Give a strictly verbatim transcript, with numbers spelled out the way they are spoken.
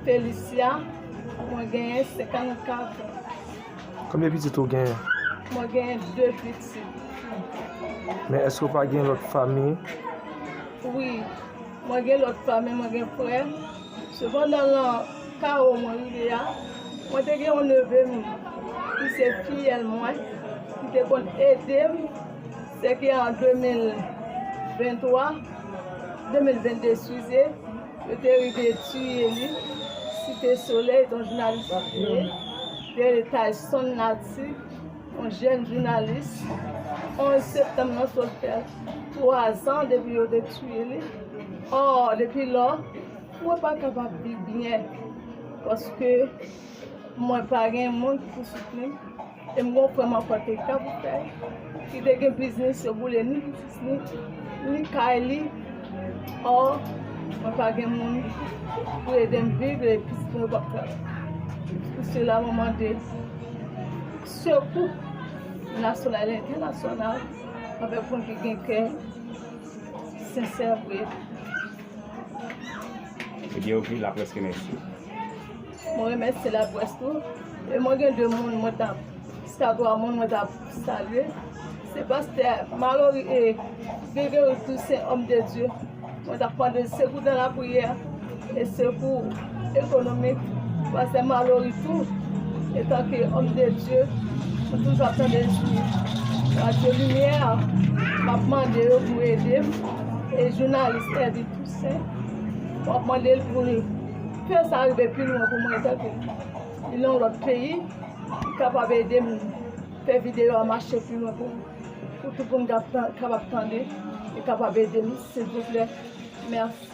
Felicia, mwen genyen senkannkat an. Konbyen pitit ou genyen? Mwen genyen de pitit. Men èske w pa gen lòt fanmi? Wi, mwen gen lòt fanmi, mwen gen frè. Sepandan, nan kawo mwen rive a, mwen te gen yon neve m ki se fiyèl mwen, ki te konn ede m, se ke an de mil venntwa, de mil vennde, eskize, yo te rive tiye li, Site Solèy, yon jounalis prive, te rele Tyson Natif, yon jèn jounalis. Onz septanm nan sot fè twazan depi yo te tiye li. Ò, depi lò, mwen pa kapab viv byen, paske mwen pa gen moun pou soutni m. E m gen yon frè m ankò te ka pou fè, ki te gen biznis, yo boule ni biznis ni, ni kay li. Ò, mwen pa gen moun pou ede m viv, e pitit mwen yo p ap travay. Pou sela, mwen mande sekou nasyonal e entènasyonal avèk moun ki gen kè sensè pou ede. Ebyen, oke, laprès ke mèsi. Mwen remèsye laprès tou. E mwen gen de moun mwen t ap, jiska twa moun mwen t ap salye. Se pastè Malory e Gregory Toussaint, homme de Dieu. Mwen t ap mande sekou dan lapriyè e sekou ekonomik. Pastè Malory tou, etanke homme de Dieu, mwen toujou ap tande l sou Radyo Limyè. M ap mande yo pou ede m. E jounalis Herby Toussaint, m ap mande l pou l fè sa rive pi lwen pou mwen, etanke li nan yon lòt peyi, li kapab ede m fè videyo a mache pi lwen pou, pou tout moun k ap tan-, kapab tande e kapab ede m, silvouplè. Mèsi.